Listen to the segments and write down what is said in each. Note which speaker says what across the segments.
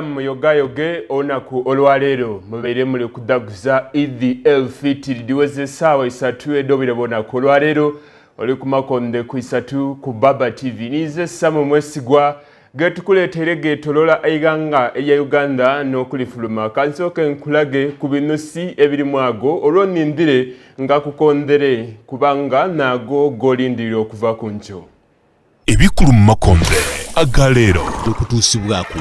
Speaker 1: Muyogayoge olunaku olwaleero mubaire muli kudhaguza Iddi El Fitiri dhiweze esaawa isatu edh'obwire bw'olunaku olwaleero oli ku makonde ku isatu ku Baba TV. Ninze Samu Mwesigwa getukuleeteire geetolola eighanga erya Uganda n'okulifuluma. Kansooke nkulage ku binusi ebirimu ago olwo nindire nga kukondhere kubanga naago g'olindirira okuva ku nkyo.
Speaker 2: Ebikulu mu makombe aga leero.
Speaker 3: Okutuusibwaku.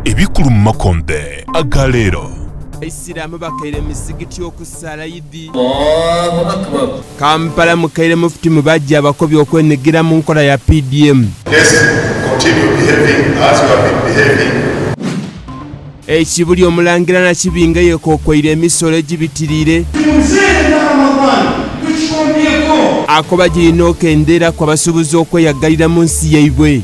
Speaker 2: Ebikulu mu makombe aga leero.
Speaker 1: Abaisiramu bakaire mizigiti okusaala Idi. Kampala mukaire Mufti Mubajje abakobye okwenhigira mu nkola ya PDM.
Speaker 4: Let's continue behaving as we have been behaving.
Speaker 1: Ekibuli Omulangira Nakibinge yekokoire emisolo egibitiriire. Akoba girina okendeeraku abasuubuzi okweyagalira mu nsi yaibwe.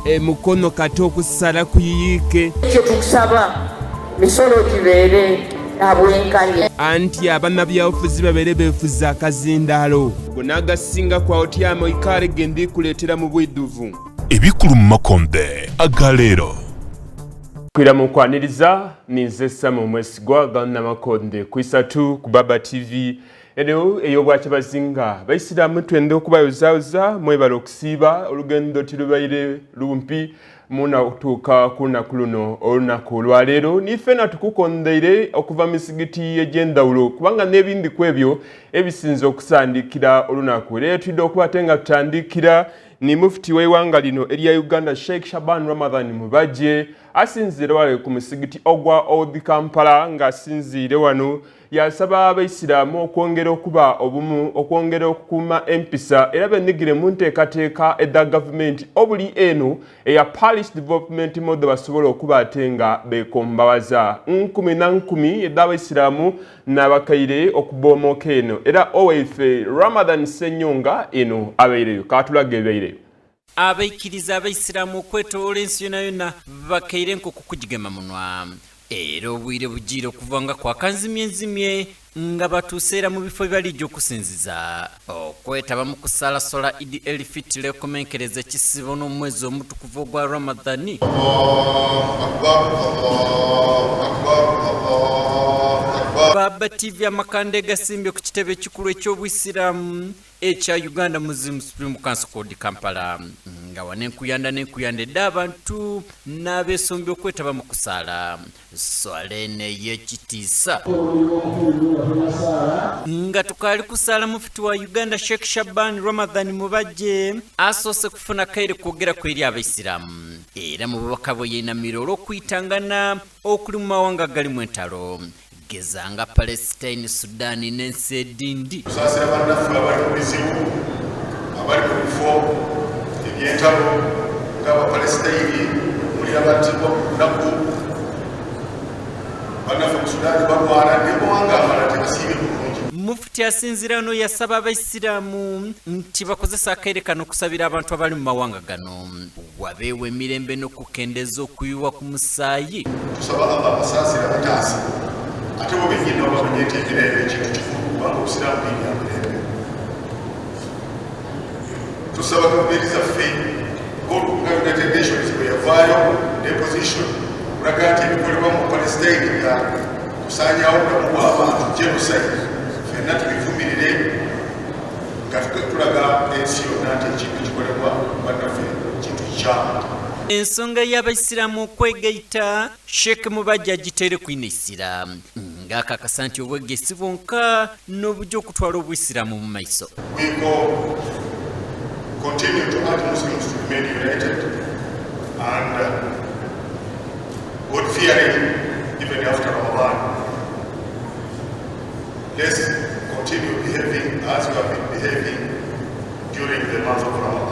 Speaker 1: E Mukono kata okusala kuyiyiike.
Speaker 5: Kye tukusaba misolo gibeere na bwenkanya.
Speaker 1: Anti abanabyabufuzi babeere beefuze akazindaalo. Ago n'agasingaku agho tyama oikaale ghe ndi kuleetera mu bwidhuvu.
Speaker 2: Ebikulu mu makombe aga leero.
Speaker 1: Kwira mu kwaniriza ninze Samuel Mwesigwa Gannamakonde ku isatu ku Baba TV eno ey'obwakyabazinga. Baisiramu twenda okubayozayoza mwebale okusiiba olugendo tirubaire lumpi munatuuka ku lunaku luno olunaku olwaleero ni ffena tukukondeire okuva mu misigiti egy'endhawulo kubanga n'ebindi ku ebyo ebisinze okusandikira olunaku era twidha okuba ate nga tutandikira Ni Mufti w'eighanga lino erya Uganda Sheikh Shaban Ramadhan Mubajje asinziire wale ku musigiti ogwa Old Kampala nga asinziire wano yasaba abaisiraamu okwongera okuba obumu, okwongera okukuuma empisa era benigire mu nteekateeka edha gavumenti obuli eno eya Parish Development Model basobole okuba ate nga bekombawaza nkumi na nkumi edh'abaisiraamu n'abakaire okuboomoka eno era owaife Ramadhan Ssenyonga eno abaireyo kaatulaga ebaireyo.
Speaker 6: Abaikiriza Abaisiramu okwetoloola ensi yonayona bakaire enkoko kugigema munwa era obwire bujiire okuva nga kwaka nzimyenzimye nga batuuse era mu bifo byebalija okusinziza okwetaba mu kusaala Sola Idi El Fitr ekomenkereza ekisiibo n'omwezi omutukuvu ogwa Ramadhan. Baba TV amakanda egasimbye ku kitebe ekikulu eky'Obuisiraamu ekya Uganda Muslim Supreme Council Code Kampala nga wano enkuyanda n'enkuyanda edh'abantu n'abesombye okwetaba mu kusaala Swala eno ey'ekitiisa. Nga tukaali kusaala Mufti wa Uganda Sheikh Shaban Ramadhan Mubajje asoose kufuna kaire kwogeraku eri Abaisiramu era mu bubaka bwe yeinamira olw'okwitangana okuli mu mawanga agalimu entalo geza nga Palestine, Sudan n'ensi edhindi.
Speaker 4: Tusaasira bannaffe abali mu bizibu, abali mu bifo eby'entalo ng'Abapalesitayini mpulira battibwa buli lunaku, bannaffe mu Sudan balwana ne mawanga amalala tebasiibye bulungi.
Speaker 6: Mufti asinziira ghano yasaba Abaisiraamu nti bakozese akaire kano okusabira abantu abali mu mawanga gano wabeewo emirembe n'okukendeza okuyuwa ku musaayi.
Speaker 4: Tusaba Allah abasaasire abataase ate bo bennyini nabo bamanye nti emirembe kintu kikulu kubanga Obusiraamu ddiini ya mirembe. Tusaba gavumenti zaffe nga United Nations bwe yavaayo ne position okulaga nti ebikolebwa mu Palestine bya kusaanyaawo bulamu bw'abantu, genocide, ffenna tubivumirire nga tulaga ensi yonna nti ekintu ekikolebwa bannaffe kintu kikyamu.
Speaker 6: Ensonga y'Abaisiraamu okwegaita, Sheikh Mubajje agitaireku inho eisira nga akakasa nti obwegaisi bwonka n'obuja okutwala Obuisiraamu mu maiso.
Speaker 4: We go continue to urge Muslims to remain united and God fearing even after Ramadan. Let's continue behaving as we have been behaving during the month of Ramadan.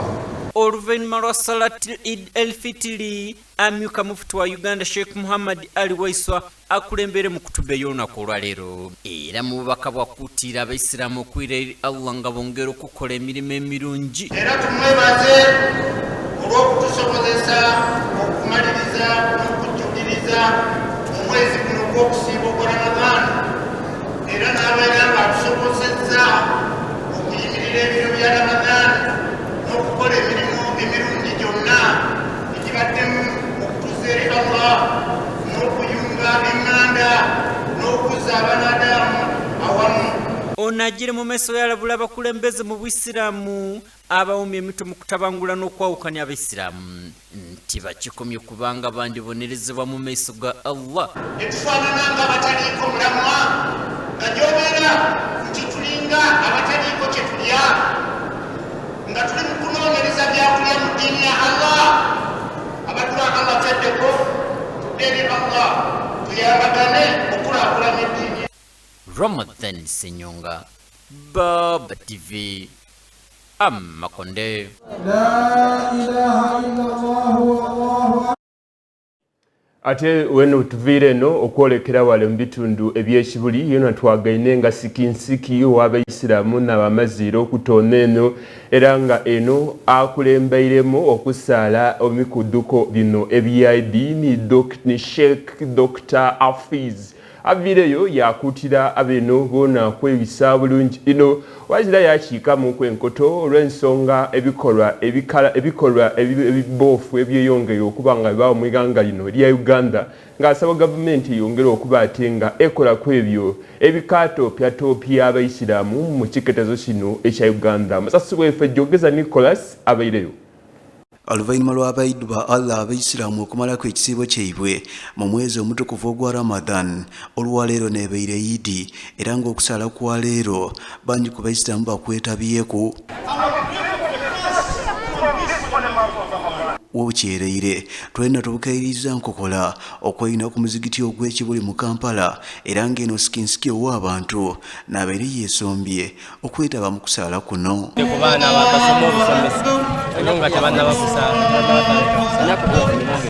Speaker 6: Oluvainhuma lwa Salat Eid El Fitiri, amyuka Mufti wa Uganda Sheikh Muhammad Ali Waiswa akulembeire mu kutuba ey'olunaku olwaleero era mu bubaka bwe akuutiire Abaisiramu okwira eri Allah nga bongera okukola emirimo emirungi.
Speaker 7: Era tumwebaze olw'okutusobozesa okumaliriza n'okujjukiriza omwezi guno ogw'okusiiba ogwa Ramadhan era n'abeera nga atusobozesezza.
Speaker 6: Ono ajiire mu maiso yaalabula abakulembeze mu Buisiraamu abawomye emitwe mu kutabangula n'okwawukania Abaisiraamu nti bakikomye kubanga bandibonerezebwa mu maiso ga Allah.
Speaker 7: Ne tufaanana ng'abataliiko mulamwa, nga gy'obeera nti tulinga abataliiko kye tulya, nga tuli mu kunoonyereza byakulya mu ddiini ya Allah. Abaddu ba Allah tweddeko, tudde eri Allah, tuyambagane okukulaakulanya eddiini.
Speaker 6: Ramadhan Ssenyonga, Baba TV, Amakonde.
Speaker 1: Ate weno tuviire eno okwolekera wale mu bitundu eby'ekibuli yona twagaine nga sikinsiki ow'abaisiramu n'abamaziira okutoona eno era nga eno akulembeiremu okusaala omikuduko bino ebya ediini ni Sheikh Dokita Hafiz Aviireyo yaakuutira ab'eno boona kwebisa bulungi inho wazira yaakiikamuuku enkoto olw'ensonga ebikolwa ebikolwa ebiboofu ebyeyongeire okuba nga bibaagho mu ighanga lino erya Uganda nga asaba gavumenti eyongere okuba ate nga ekola kwebyo ebikaatoopyatoopya abaisiramu mu kiketezo kino ekya Uganda. Musasi waife Jogeza Nicholas abaireyo.
Speaker 3: Oluvainhuma lw'abaidu ba Allah Abaisiramu okumalaku ekisiibo kyaibwe mu mwezi omutukuvu ogwa Ramadhan, olwaleero n'ebaire Idi era nga okusaala kwa leero bangi ku Baisiramu bakwetabyeku. Wobukyereire twena tubukairiza nkokola okweina ku muzigiti ogw'e Kibuli mu Kampala era nga eno sikinsiki ow'abantu n'abaire yesombye okwetaba mu kusaala kuno.
Speaker 8: Ku baana abakasoma obusomesa era nga tebannaba kusaala.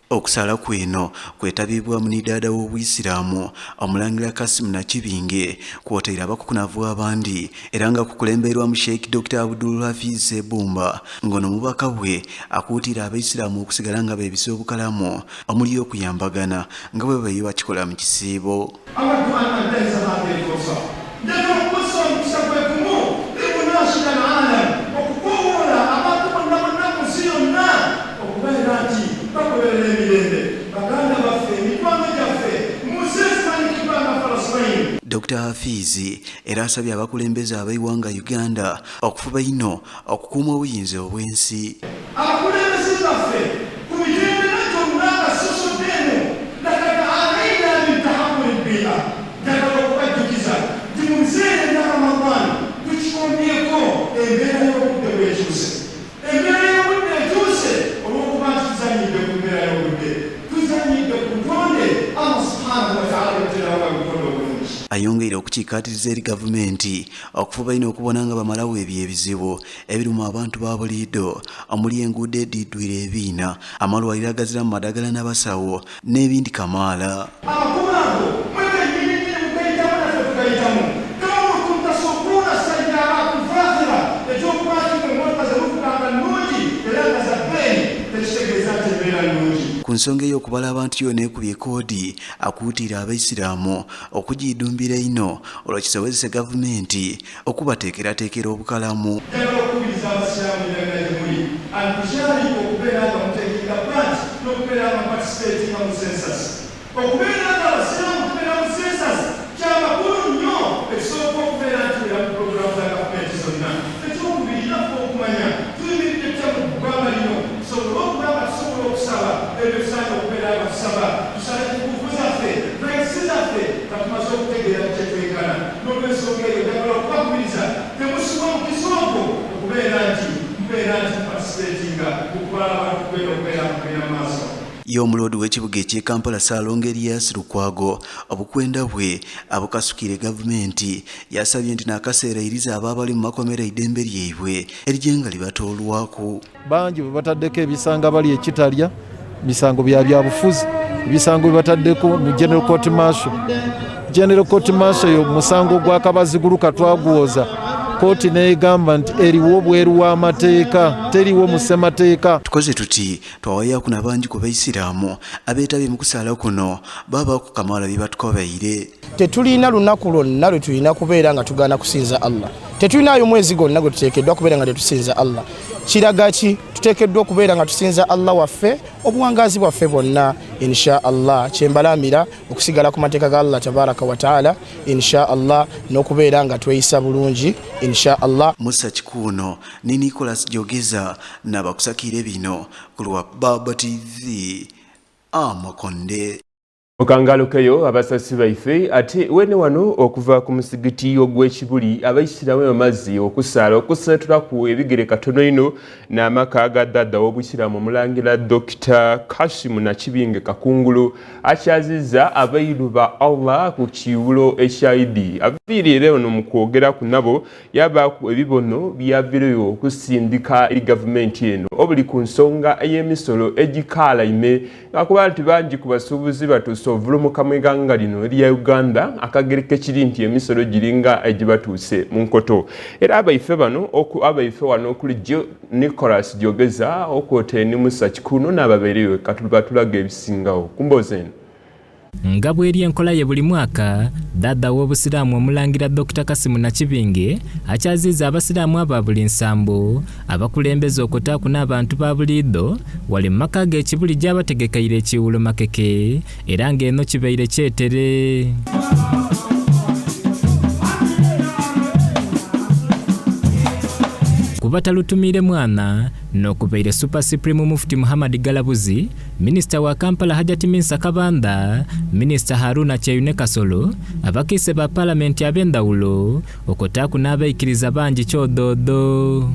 Speaker 3: Okusaala kweno kwetabibwamu ni daada w'Obuisiraamu Omulangira Kassim Nakibinge kwotaire abakukunavu abandi era nga kukulembeirwamu Sheikh Dokita Abdul Hafiz Ssebumba ng'ono mubaka bwe akuutira Abaisiraamu okusigala nga beebisa obukalamu omuli okuyambagana nga bwebabaire bakikola mu kisiibo.
Speaker 9: Awaddu an antahiza hadhihi lfursa, Njagala okukozesa omukisa gwe gumu, li unashida al-alam, okukowoola abantu bonna bonna mu nsi yonna okubeera nti bagoberera emirembe, baganda baffe, mikwano gyaffe mu nsi ezimanyikiddwa nga Falastain.
Speaker 3: Dokita Hafiz era asabye abakulembeze ab'eighanga Uganda okufuba einho okukuuma obuyinza obw'ensi.
Speaker 9: Abakulembeze baffe ku mitendera gyonna nga sosodde eno, laqad aanayna min tahammuli lbii'a, njagala okubajjukiza nti mu biseera ebya Ramadhan tukikombyeko embeera y'obudde bw'ekyuse. Embeera y'obudde ekyuse olw'okuba nti tuzannyidde ku mbeera y'obudde, tuzannyidde ku butonde Allah subhanahu wataala bwe yatuterawo nga butonde obulungi.
Speaker 3: Ayongeire okukiikaatiriza eri gavumenti okufuba einho okubona nga bamalagho ebyo ebizibu ebiruma abantu ba buliidho omuli enguudo edhiidhwire ebiina, amalwaliro agaziramu madagala n'abasawo n'ebindi kamaala.
Speaker 9: Amakubo ago mwe bennyininyini mugayitamu naffe tugayitamu. Kawnukum tasuuquuna sayyaraati lfaakhira, eky'okuba nti mmwe emmotoka ze muvuga nga nnungi era nga za bbeeyi tekitegeeza nti embeera nnungi.
Speaker 3: Ku nsonga ey'okubala abantu yoona ekubye koodi, akuutiire Abaisiraamu okugiidhumbira einho olwo kisobozese gavumenti okubateekerateekera obukalamu.
Speaker 9: Njagala okukubiriza Abasiraamu yonayona gye muli an tushariku okubeera nga mutekinga part n'okubeera nga muparticipatinga mu census. Okubeera nga Abasiraamu tubeera mu census kya makulu nnyo ekisooka okubeera nti tubeera mu program za gavumenti zonna. Ekyokubiri naffe okumanya tuyimiridde tutya mu ggwanga lino tusobole okuba nga tusobola okusaba ebyo tusaanye okubeera nga tusaba. Tusale ku nkuufu zaffe, rights zaffe, nga tumaze okutegeera ki kyetwenkana. N'olwensonga eyo njagala okubakubiriza temusubwa mukisa ogwo okubeera nti mubeera nti muparticipatinga mu kubala abantu kweno okubeera nga mugenda mu maaso.
Speaker 3: Ye omuloodi w'ekibuga eky'e Kampala Ssaalongo Erias Lukwago obukwenda bwe abukasukiire gavumenti yasabye nti n'akaseera eirize abo abali mu makomera eidembe lyaibwe erije nga libatoolwaku.
Speaker 10: Bangi bwe bataddeko ebisanga bali ekitalya misango bya byabufuzi, ebisango bye bataddeko mu General Court Martial. General Court Martial eyo musango gwa kabaziguluka twaguwoza kooti n'egamba nti eriwo bweru w'amateeka, teriwo mu ssemateeka.
Speaker 3: Tukoze tuti twawayaku na bangi ku Baisiraamu abeetabye mu kusaala kuno baabaaku kamaala bye batukobeire.
Speaker 11: Tetulina lunaku lwonna lwe tulina kubeera nga tugaana kusinza Allah. Tetulinaayo mwezi gwonna gwe tuteekeddwa kubeera nga tetusinza Allah. Kiraga ki? Tuteekeddwa okubeera nga tusinza Allah waffe obuwangaazi bwaffe bwonna insha Allah. Kyembalamira okusigala ku mateeka ga Allah tabaraka wa taala insha Allah n'okubeera nga tweyisa bulungi insha Allah.
Speaker 3: Musa Kikuuno ne Nicholas Jogeza n'abakusakiire bino ku lwa Baba TV Amakonde.
Speaker 1: Mukangalukeyo abasasi baife ate wene wano okuva ku musigiti ogw'ekibuli abaisiramu bamaze okusaala okuseetulaku ebigere katono ino n'amaka ga dada w'obusiraamu omulangira Dokita Kashimu Nakibinge Kakungulu akyazizza abairu ba Allah ku kiwulo ekya Idi aviiriire ono mu kwogera ku nabo yabaaku ebibono byavireyo okusindika eri gavumenti eno obuli ku nsonga ey'emisolo egikaalaime Lwakuba nti bangi ku basuubuzi batuuse ovulumuka mu ighanga lino erya Uganda akageri kekiri nti emisolo giringa egibatuuse mu nkoto era abaife bano abaife wano okuli Nicholas Jogeza okwotaire ni Musa Kikuuno n'ababeereyo katubatulaga ebisingawo ku mboozi eno.
Speaker 12: Nga bweri enkola ye buli mwaka, Dhaadha w'Obusiraamu Omulangira Dokita Kassim Nakibinge akyaziiza Abasiraamu aba buli nsambo, abakulembeze okutaaku n'abantu ba buliidho wale mu maka ge e Kibuli gy'abategekeire ekiiwulo makeke era nga eno kibaire kyetere. Ku batalutumiire mwana n'okubaire Super Supreme Mufti Muhammad Galabuzi, Minisita wa Kampala Hajati Minsa Kabanda, Minisita Haruna Kyeyune Kasolo, abakiise ba Palamenti ab'endhawulo okwotaaku n'abaikiriza bangi kyodoodo.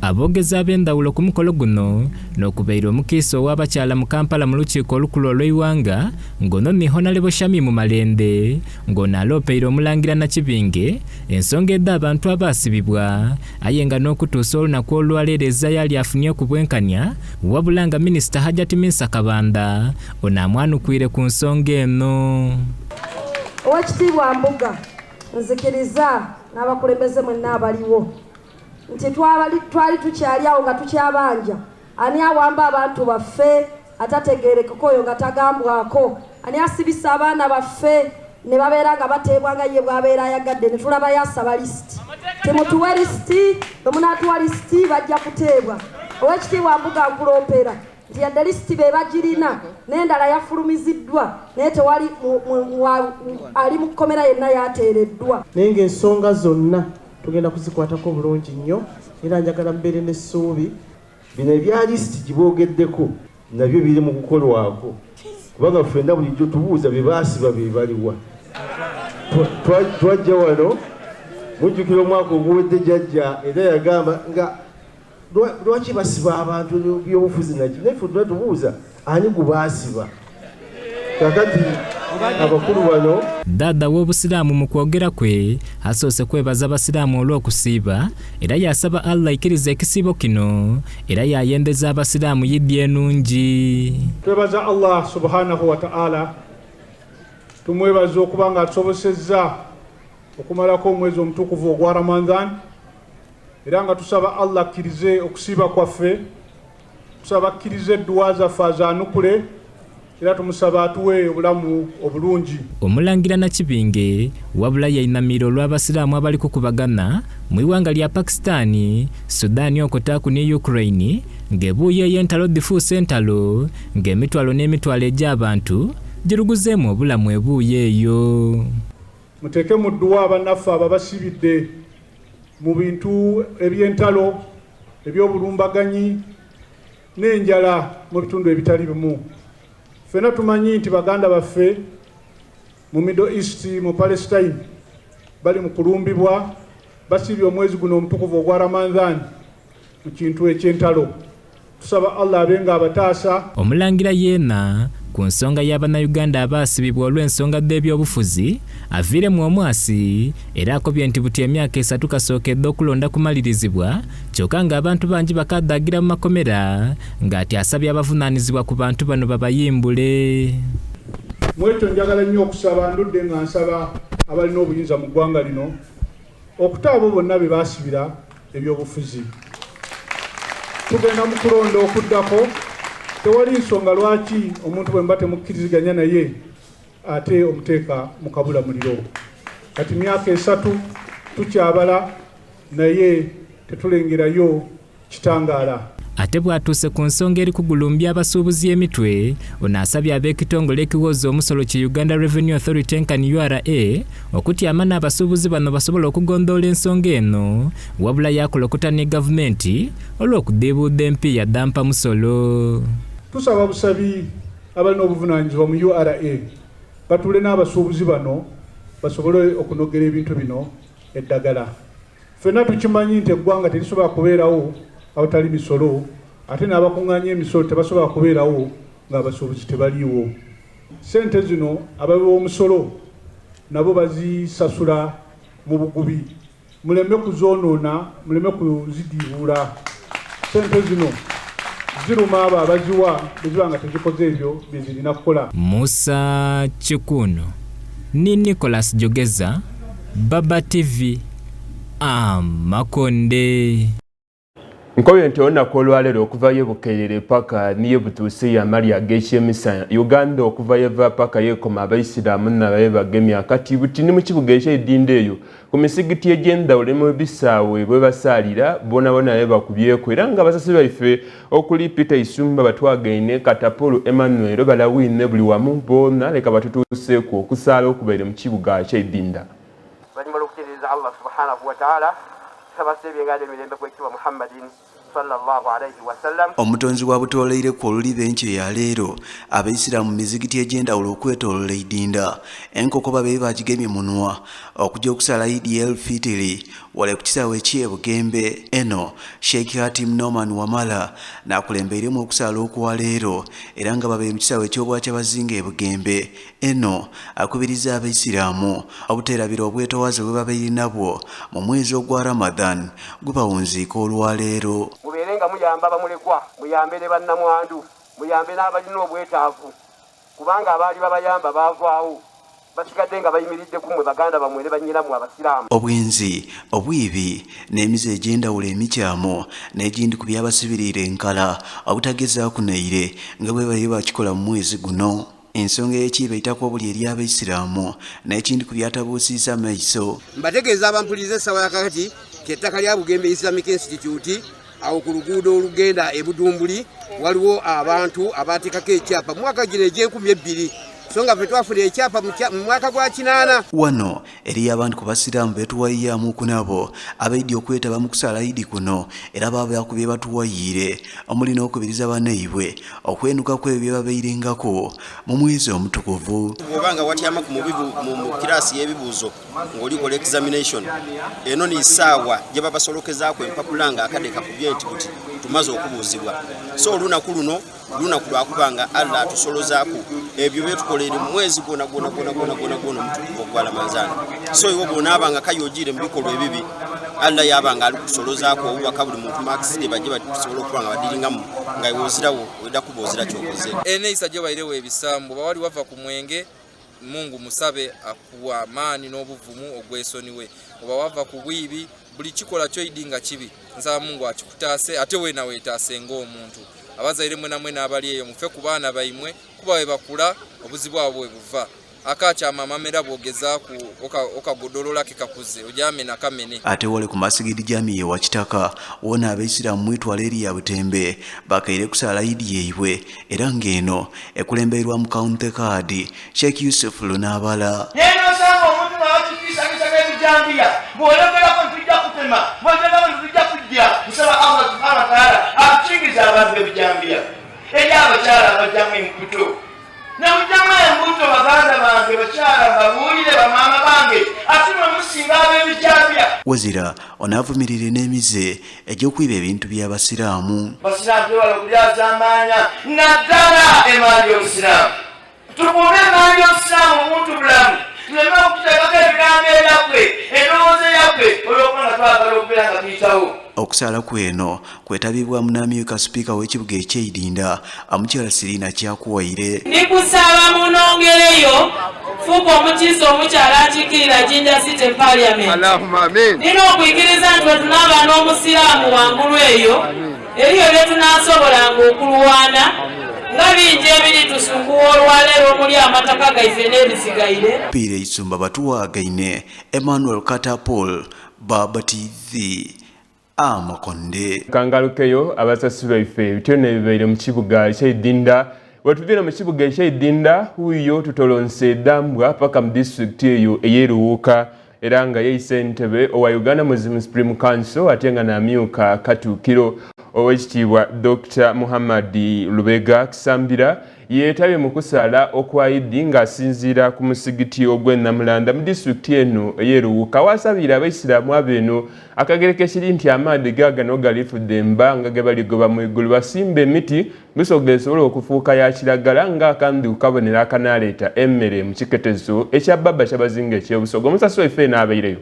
Speaker 12: Aboogezi ab'endhawulo ku mukolo guno n'okubaire omukiise ow'abakyala mu Kampala mu lukiiko olukulu olw'eighanga ng'ono ni Honalebo Shamim Malende ng'ono aloopeire Omulangira Nakibinge ensonga edh'abantu abaasibibwa aye nga n'okutuusa olunaku olwaleero ezirayo ali afunieku bwenkanya wabula nga Minisita Hajati Minsa Kabanda ono amwanukwire ku nsonga eno.
Speaker 13: Owekitiibwa Mbuga, nzikiriza n'abakulembeze mwenna abaliwo nti twali tukyali awo nga tukyabanja ani awamba abantu baffe atategeerekeka oyo nga tagambwako, ani asibisa abaana baffe ne babeera nga bateebwa nga ye bw'abeera ayagadde ne tulabayo asaba lisiti. Timutuwe lisiti, bwe munaatuwa lisiti bajja kuteebwa. Oweekitiibwa Mbuga nkuloopera nti yadde lisiti be bagirina n'endala yafulumiziddwa naye tewali ali mu kkomera yenna yateereddwa.
Speaker 14: Naye ng'ensonga zonna tugenda kuzikwatako bulungi nnyo era njagala mubeere n'essuubi.
Speaker 15: Bino ebya lisiti gye boogeddeko nabyo biri mu kukolwako kubanga ffenna bulijjo tubuuza be baasiba be baliwa. Twajja wano mujjukira omwaka oguwedde jjajja era yagamba nga lwaki basiba abantu byobufuzi naki naye ffe tuna tubuuza ani gwe baasiba kakati abakulu bano.
Speaker 12: Dhaadha w'Obusiraamu mu kwogera kwe asoose kwebaza Basiraamu olw'okusiiba era yaasaba Allah aikirize ekisiibo kino era yaayendeza Abasiraamu Yidi enungi.
Speaker 9: Twebaza Allah subhanahu wata'ala, tumwebaza okuba nga atusobosezza okumalako omwezi omutukuvu ogwa Ramadhan era nga tusaba Allah akkirize okusiiba kwaffe. Tusaba akkirize edduwa zaffe azaanukule era tumusaba atuwe obulamu obulungi.
Speaker 12: Omulangira Nakibinge wabula yainamiire olw'Abasiraamu abali kukubagana mu ighanga lya Pakistan, Sudan okutaaku ni Ukraine nga ebuuyi eyo entalo dhifuuse entalo nga emitwalo n'emitwalo egy'abantu giruguzeemu obulamu ebuuyi eyo.
Speaker 9: Muteeke mu dduwa bannaffe abo abasibidde mu bintu eby'entalo, eby'obulumbaganyi n'enjala mu bitundu ebitali bimu. Ffena tumanyi nti baganda baffe mu Middle East, mu Palestine bali mu kulumbibwa, basiibye omwezi guno omutukuvu ogwa Ramadhan mu kintu eky'entalo. Tusaba Allah abe nga abataasa.
Speaker 12: Omulangira yeena ku nsonga ya bannayuganda abaasibibwa olw'ensonga dh'ebyobufuzi aviiremu omwasi era akobye nti buti emyaka esatu kasookedde okulonda kumalirizibwa kyoka nga abantu bangi bakaadhaagira mu makomera nga ati asabye abavunaanizibwa ku bantu bano babayimbule.
Speaker 9: Mwekyo njagala nnyo okusaba, ndudde nga nsaba abalina obuyinza mu ggwanga lino okuta abo bonna be baasibira ebyobufuzi. Tugenda mu kulonda okuddako, tewali nsonga lwaki omuntu bwe muba temukkiriziganya naye ate omuteeka mu kabula muliro. Kati myaka esatu tukyabala naye. Tetulengerayo kitangaala.
Speaker 12: Ate bwatuuse ku nsonga eri kugulumbya abasuubuzi emitwe, ono asabye ab'ekitongole ekiwooza omusolo ki Uganda Revenue Authority nkani ura okutyama n'abasuubuzi bano basobole okugondhoola ensonga eno wabula yaakolokota ni gavumenti olw'okudhiibuudha empiiya dha mpa musolo.
Speaker 9: Tusaba busabi abalina obuvunaanyizibwa mu ura batuule n'abasuubuzi bano basobole okunogera ebintu bino eddagala. Ffenna tukimanyi nti eggwanga terisobola kubeerawo awatali misolo ate n'abakung'aanya emisolo tebasobola kubeerawo ng'abasuubuzi tebaliiwo. Ssente zino abawi b'omusolo nabo bazisasula mu bugubi. Muleme kuzoonoona, muleme kuzidiibuula. Ssente zino ziruma abo abaziwa bwe ziba nga tezikoze ebyo bye zirina kukola.
Speaker 12: Musa Kikuuno ni Nicholas Jogeza, Baba TV, Amakonde.
Speaker 1: Nkobye nti olunaku olwaleero okuva ye Bukeerere paka ni ye butuuse ye amalya ag'ekyemisana Uganda okuva yeva paka yekoma abaisiraamu nabaye bagemye akati buti ni mu kibuga eky'eidinda eyo ku misigiti egy'endhawulo ni mu bisaawe bwebasaalira bonabona babe bakubyeku era nga abasasi baife okuli Peter Isumba Batwagaine, Katapolu Emmanuel Balawiine buli wamu boona leka batutuuseeku okusaala okubaire mu kibuga ky'eidinda.
Speaker 16: Oluvannyuma lw'okutendereza Allah subhanahu wataala, tusaba asse ebyenganda emirembe ku Ekitiibwa Muhammadin swalla Llahu alaihi wasallam.
Speaker 3: Omutonzi wa Butoolaireku oluliba enkyo ya leero, Abaisiramu mu mizigiti egy'endhawulo okwetolola Idinda, enkoko babaire bagigemye munwa okuja okusala Idi El Fitiri wale ku kisaawe eky'e Bugembe. Eno Sheikh Hatim Norman Wamala n'akulembeiremu okusaala okwa leero era nga babaire mu kisaawe eky'Obwakyabazinga e Bugembe. Eno akubiriza Abaisiramu obuteerabira obwetowaze bwebabaire nabwo mu mwezi ogwa Ramadhan gwebawunziika olwaleero.
Speaker 16: Mubeere nga muyamba bamulekwa, muyambe ne bannamwandu, muyambe n'abalina obwetaavu, kubanga abaali babayamba baavaagho, basigadde nga bayimiridde ku mmwe baganda bammwe ne bannyinammwe Abasiraamu.
Speaker 3: Obwenzi, obwibi, n'emize egy'endhawulo emikyamu n'egindi ku byabasibiriire enkala obutagezaaku naire nga bwebaire bakikola mu mwezi guno. Ensonga ey'ekiibo eitaka obuli eri Abaisiramu n'ekindi ku byatabuusiisa amaiso.
Speaker 16: Mbategeeza abampuliriza essaawa ya kakati nti ettaka lya Bugembe Islamic Institute awo ku luguudo olugenda e Budumbuli waliwo abantu abaateekako ekyapa mu mwaka gino egy'enkumi ebbiri so nga ffe twafuna ekyapa mu mwaka gwa kinaana.
Speaker 3: Wano Eriyo abandi ku Basiraamu betuwayiyaamuuku nabo abaidye okwetaba mu kusaala Idi kuno era baabaaku byebatuwayiire omuli n'okubiriza banaibwe okwenuka kwebyo byebabairengaku mu mwezi omutukuvu.
Speaker 17: Bwoba nga watyamaku mu kiraasi y'ebibuuzo ng'oli kola examination, eno ni saawa gye babasolokezaaku empapula nga akade kakubye nti buti tumaze okubuuzibwa. So olunaku luno lunaku lwakuba nga Allah atusolozaaku ebyo byetukola eri mwezi gwona gwona gwona gwona gwona gwona omutukuvu ogwa Ramadhan. So iwe bwonaaba nga kaye ogiire mu bikolwa ebibi, Allah yaaba nga ali kusolozaaku obubaka buli muntu marks dhe baje basobola okuba nga badiringamu nga iwe ozirawo oida kuba ozira kyokoze.
Speaker 18: Eneisa gyobairewo ebisambu oba wali wava ku mwenge Mungu musabe akuwe amaani n'obuvumu ogwesoniwe oba wava ku bwibi buli kikola kyoidi nga kibi nsaba Mungu akikutaase ate weena wetaase ng'omuntu. Abazaire mwenamwena abali eyo mufe ku baana baimwe kuba bwebakula obuzibu abo bwebuva. Akakyama amamera bwogezaaku okagodolola ke kakuze oja mena kamene.
Speaker 3: Ate wale ku Masigidi Jamia e Wakitaka wona Abaisiramu mwitwalo erya Butembe bakaire kusaala Idi yaibwe era nga eno ekulembeirwamu County Khadi Sheikh Yusuf Lunaabala.
Speaker 19: Naye nosanga omuntu nga bakitiisatiisa n'ebijambiya bw'oyogerako nti tujja kutema bw'oyogerako nti tujja kujja nsaba Allah subhana wataala atukingize abantu b'ebijambiya eri abakyala abajjamu embuto nemujjamu embuto baganda bange bakyala mbabuulire bamaama bange ate mwe musinga ab'ebijambiya.
Speaker 3: Wazira ono avumirire n'emize egy'okwiba ebintu by'Abasiraamu.
Speaker 19: Basiraamu twewale okulyazaamaanya naddala emaali y'Obusiraamu. Tukuume emaali y'Obusiraamu omuntu bulamu tuleme okututeekako ebigambo ebyaffe, endowooza eyaffe olw'okuba nga twagala okubeera nga tuyitawo.
Speaker 3: Okusaala kweno kwetabibwamu n'amyuka sipiika w'ekibuga ekye Idinda Omukyala Sirina Kyakuwaire.
Speaker 20: Ndi kusaba munongereyo fuuka omukiise omukyala akiikirira Jinja City Parliament. Nina okwikiriza nti bwetunaaba n'omusiraamu wangulu eyo eriyo byetunasobolanga okulwana nga bingi ebiri tusunguwa olwaleero omuli amataka gaife n'ebisigaire.
Speaker 3: Piira Isumba Batuwaagaine, Emmanuel Katapol, Baba TV, Amakonde.
Speaker 1: Kangalukeyo abasasi baife bityo nebibaire mu kibuga ekyeidinda. Wetuvire mu kibuga ekyeidinda huyo tutolonse Dambwa paka mu disitulikiti eyo eyeruwuuka era nga ye ssentebe owa Uganda Muslim Supreme Council ate nga namyuka katuukiro owekitiibwa Dr. Muhammad Lubega Kisambira yeetabye mu kusaala okwa Idi ng'asinziira ku musigiti ogw'e Namulanda mu disitulikiti eno ey'e Luwuka w'asabiire Abaisiraamu abeeno akagereka ekiri nti amaadhi gaagano galifudde emba nga ge baligoba mu igulu basimbe emiti Busoga esobole okufuuka ya kiragala ng'akandi ku kabonero akanaaleeta emmere mu kiketezo ekya Baba Kyabazinga eky'e Busoga. Omusasi waife eno abaireyo.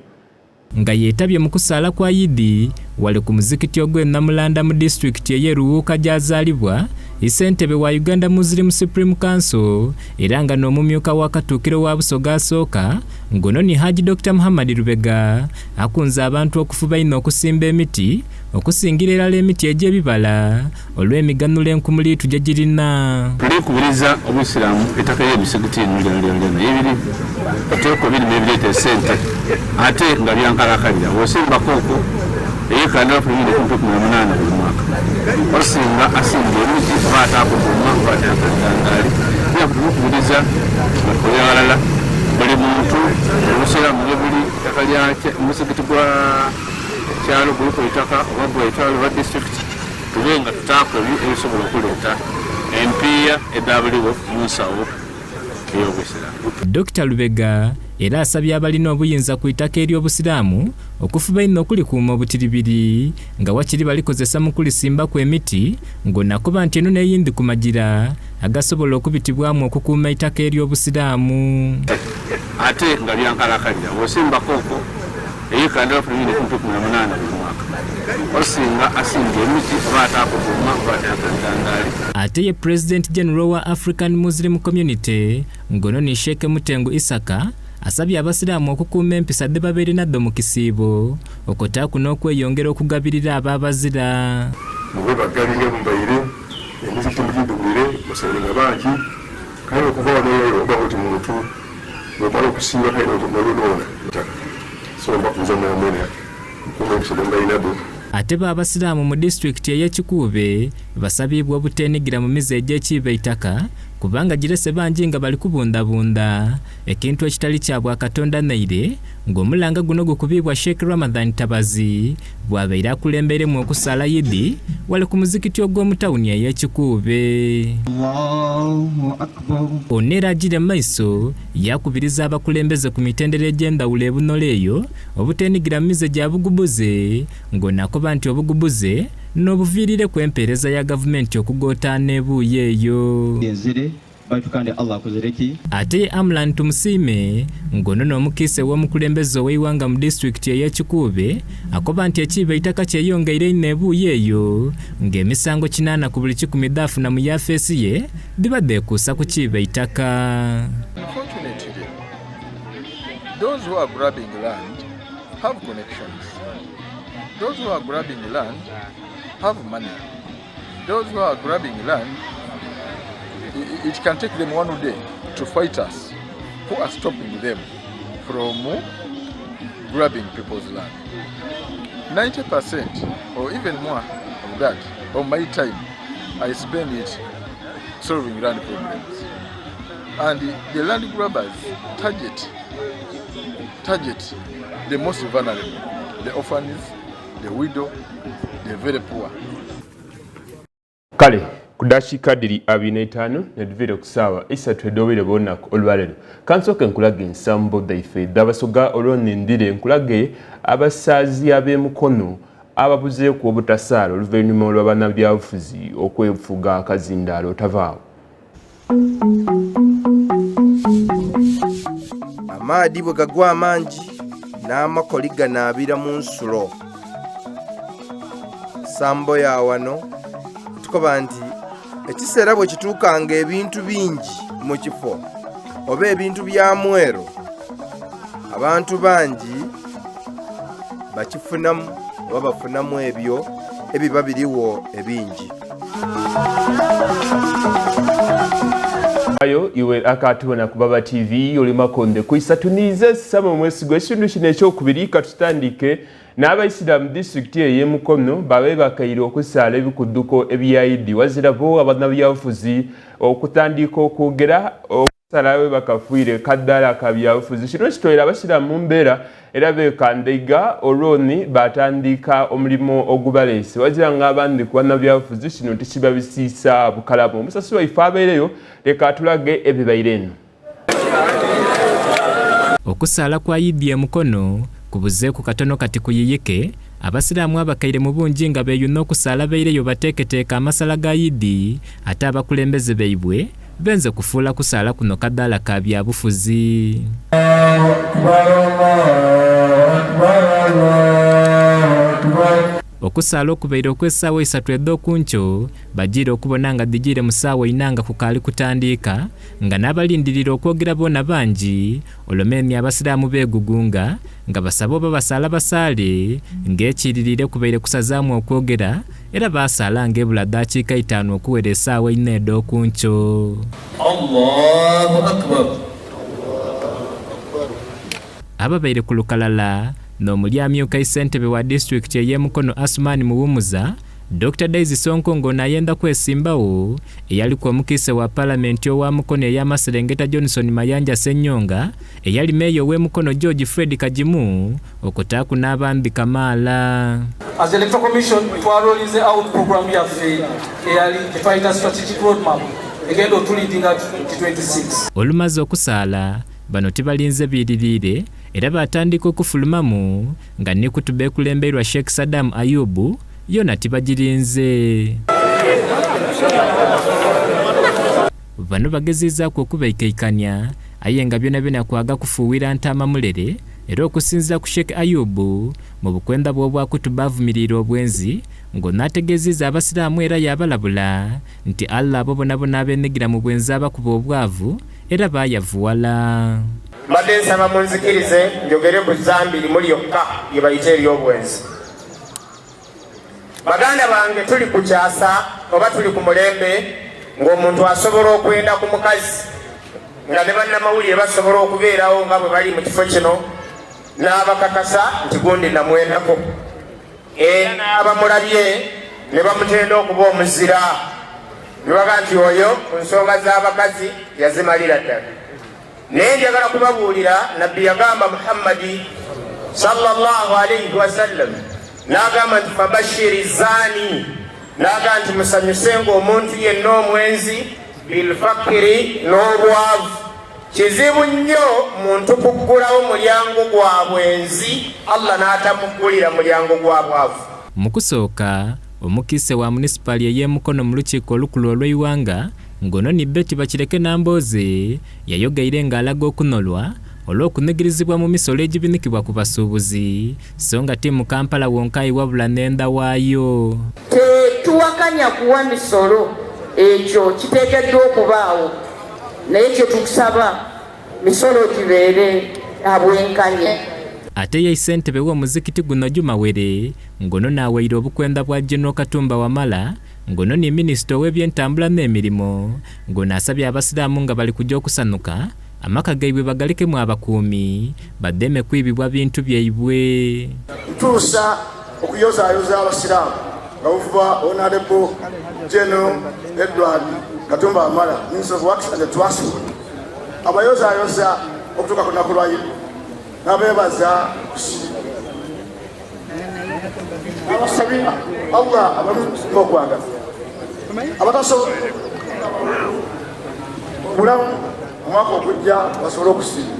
Speaker 12: Nga yeetabye mu kusaala kwa Iddi wale ku muzikiti ogw'e Namulanda mu disitulikiti ey'e Luwuuka gy'azaalibwa, Ssentebe wa Uganda Muslim Supreme Council era nga n'omumyuka wa Katuukiro wa Busoga asooka ng'ono ni Hajji Dokita Muhammad Lubega akunze abantu okufuba einho okusimba emiti okusingira irala emiti egy'ebibala olw'emiganhulo enkumuliitu gye girina.
Speaker 21: Tulikubiriza Obusiraamu ettaka ery'emisigiti lino lyonalyona ebiri oteekwa ebirime ebireeta esente ate nga byankalakalira. Bw'osimba kooko ey'ekanda bafuna emiliyoni kumpi 18 buli mwaka. Osinga asimbye emiti oba ataaku duuma oba ataaku ebitangaali. Era tumukubiriza nga tukolera ghalala buli muntu Obusiraamu gye buli ettaka lya omusigiti gwa kyalo guliku eitaka oba gwa itwale oba disitulikiti. Tube nga tutaaku ebyo ebisobola okuleeta empiiya edha buligho mu nsawo ey'Obusiraamu.
Speaker 12: Dokita Lubega era asabye abalina obuyinza ku itaka ery'Obusiraamu okufuba einho okulikuuma obutiribiri nga wakiri balikozesa mu kulisimbaku emiti ng'ono akoba nti eno n'eyindi ku magira agasobola okubitibwamu okukuuma eitaka ery'Obusiraamu.
Speaker 21: Ate nga byankalakalira bw'osimba kooko Eyiika ndala ku miliyoni kumpi 18 buli mwaka. Osinga asimbye emiti oba ataaku duuma oba ataaku ebitangaali.
Speaker 12: Ate ye President General wa African Muslim Community ng'ono ni Sheikh Mutengu Isaka asabye abasiraamu okukuuma empisa dhebabaire nadho mu kisiibo okotaaku n'okweyongera okugabirira abo abazira.
Speaker 4: Mube bagabi nga mubaire, emizikiti mugidhugwire, musalenga bangi. Kale okuva wano eyo oba oti muntu bwomala okusiiba kale nolwonoona ettaka so mbakuza mwenamwena mukuume empisa dhemubaire nadho.
Speaker 12: Ate bo abasiraamu mu disitulikiti ey'e Kikuube basabiibwa obutenigira mu mize egy'ekiiba eitaka kubanga girese bangi nga bali kubundabunda ekintu ekitali kya bwakatonda naire ng'omulanga guno gukubiibwa Sheikh Ramadhan Tabazi bw'abaire akulembeiremu okusaala Yidi wale ku muzikiti ogw'omu tawuni ey'e Kikuube. Ono era ajiire mu maiso yaakubiriza abakulembeze ku mitendera egy'endhawulo e Bunolo eyo obutenigira mu mize gya bugubuze ng'ono akoba nti obugubuze n'obuviirireku empeereza ya gavumenti okugootaana ebuuyi eyo.
Speaker 22: Baitu kandi Allah akozere ki?
Speaker 12: Ate ye Amlan Tumusiime ng'ono n'omukiise w'omukulembeze ow'eighanga mu disitulikiti ey'e Kikuube akoba nti ekiiba eitaka kyeyongeire inho ebuuyi eyo ng'emisango kinaana ku buli kikumi dhaafuna mu yafeesi ye dhiba dhekuusa ku kiiba eitaka.
Speaker 23: Unfortunately, those who are grabbing land have connections. Those who are grabbing land have money. Those who are grabbing land, it can take them one day to fight us who are stopping them from grabbing people's land. 90% or even more of that, of my time, I spend it solving land problems. And the land grabbers target the most vulnerable, the orphans, the widow, the very poor.
Speaker 1: Kale ku dakiika dhiri 25 netuviire ku saawa isatu edh'obwire bw'olunaku olwaleero, kansooke nkulage ensambo dhaife edh'Abasoga olwo nindhire nkulage abasaazi ab'emukono ababuzeeku obutasaala oluvainhuma olwa banabyabufuzi okwefuga akazindaalo. Otavaagho.
Speaker 24: Amaadhi bwe gagwa amangi, n'amakoli ganaabira mu nsulo. Sambo ya wano etukoba nti ekiseera bwe kituuka nga ebintu bingi mu kifo oba ebintu bya mwero, abantu bangi bakifunamu oba bafunamu ebyo ebiba biriwo ebingi.
Speaker 1: Ayo iwe akatubona ku Baba TV oli makonde ku isatu niize Sam Omwesigwa. Ekitundu kino ekyokubiri katutandike n'Abaisiramu disitulikiti eyo ey'e Mukono babe bakaire okusaala ebikudduko ebya Idi wazira bo abanabyabufuzi okutandika okwogera okusala we bakafiire kadaala ka byabufuzi. Kino kitwaire Abasiraamu mu mbeera Era beekandaiga olwoni baatandiika omulimo ogubaleese. Wazira ng'abandi ku bannabyabufuzi kino tikibabisiisa bukalamu. Omusasi waife abaireyo leka atulage ebibaire eno.
Speaker 12: Okusaala kwa Idi e Mukono kubuzeeku katono kati kuyiyike, Abasiraamu abakaire mu bungi nga beeyuna okusaala baireyo bateeketeeke amasala ga Idi ate abakulembeze baibwe Benze kufuula kusaala kuno kadaala ka byabufuzi. Okusaala okubaire okw'esaawa eisatu edh'oku nkyo, bajiire okubona nga dhijiire mu saawa ina nga kukaali kutandiika, nga n'abalindiriire okwogera boona bangi, olwo meni Abasiraamu beegugunga nga basaba oba basaala basaale, ng'ekiiririire kubaire kusazaamu okwogera. Era baasaala ng'ebula dakiika itaanu okuwera esaawa eina edh'oku nkyo.
Speaker 2: Allahu Akbar.
Speaker 12: Ababaire ku lukalala n'omuli amyuka issentebe wa disitulikiti ey'e Mukono Asuman Muwumuza, Dokita Daisy Sonko ng'ono ayenda kwesimbawo, eyaliku omukiise wa palamenti owa Mukono ey'amaserengeta Johnson Mayanja Ssenyonga, eyali meeya ow'e Mukono George Fred Kagimu, okutaaku n'abandi kamaala.
Speaker 2: As Electoral Commission twarollinze out program yaffe eyali gyetwayita strategic roadmap egenda otuleadinga 2026.
Speaker 12: Olumaze okusaala, bano tibalinze biiririire era baatandika okufulumamu nga ni kutuba ekulembeirwa Sheikh Saddam Ayubu yoona tibagirinze. Bano bageziizaaku okubaikaikania aye nga byonabyona kwaga kufuuwira ntaama mulere Era okusinziira ku Sheikh Ayub, mu bukwenda bwe obwa kutuba avumiriire obwenzi ng'ono ategeziiza abasiraamu era yaabalabula nti Allah abo bonabona abenigira mu bwenzi abakuba obwavu era baayavuwala.
Speaker 5: Mbadde nsaba munzikirize njogere ku zambi limu lyokka lye bayita ery'obwenzi. Baganda bange tuli ku kyasa oba tuli ku mulembe ng'omuntu asobola okwenda ku mukazi nga ne bannamawulire basobola okubeerawo nga bwe bali mu kifo kino n'abakakasa nti gundi namwendako era n'abamulabye ne bamutenda okuba omuzira ne baga nti oyo ku nsonga z'abakazi yazimalira ddala naye njagala kubabuulira nabbi yagamba muhammadi sallallahu alaihi wasallam n'agamba nti fabashiri zani n'agamba nti musanyuse ng'omuntu yenna omwenzi Bilfakiri n'obwavu. Kizibu nnyo muntu kuggulawo mulyango gwa bwenzi Allah n'atamuggulira mulyango gwa bwavu.
Speaker 12: Mu kusooka, omukiise wa munisipaali ey'e Mukono mu lukiiko olukulu olw'eighanga ng'ono ni Betty Bakireke Nambooze yayogeire ng'alaga okunolwa olw'okunigirizibwa mu misolo egibinikibwa ku basuubuzi so nga ti mu Kampala wonka aye wabula n'endha waayo.
Speaker 6: Tetuwakanya kuwa misolo, ekyo kiteekeddwa okubaawo naye kye tukusaba misolo gibeere abwenkanya.
Speaker 12: Ate ye ssentebe w'omuzikiti guno Juma Were ng'ono n'awaire obukwenda bwa General Katumba Wamala ng'ono ni minisita ow'ebyentambula n'emirimo ng'ono asabye abasiraamu nga bali kuja okusanuka Amaka gaibwe bagalekemu abakuumi, badheeme kwibibwa bintu byaibwe.
Speaker 4: Ntuusa okuyozayoza abasiraamu nga buvuba Honourable General Edward Katumba Wamala, Minister of Works and Transport, abayozayoza okutuuka ku lunaku lwa Idi nabebaza kusiima abasabira Allah abamusinga okwagala abatasobola obulamu omwaka ogujja basobole okusiima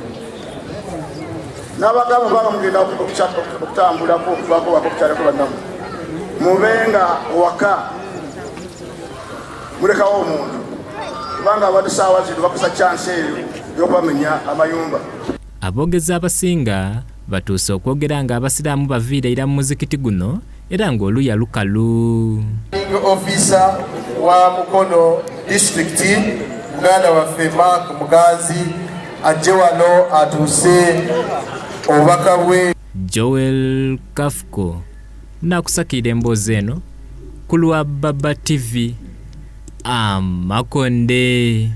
Speaker 4: n'abagamba banga mugenda okutambulako okuvaako waka okukyalako bannamu mube nga owaka mulekawo omuntu kubanga abantu saawa zino bakusa kyansi eyo ey'okubamenya amayumba.
Speaker 12: Aboogezi abasinga batuuse okwogera nga abasiraamu baviire ira mu muzikiti guno era nga oluya lukalu.
Speaker 7: Officer wa Mukono disitulikiti muganda waffe Mark Muganzi ajje wano atuuse obubaka bwe.
Speaker 12: Joel Kafuko naakusakiira emboozi eno ku lwa Baba TV Amakonde.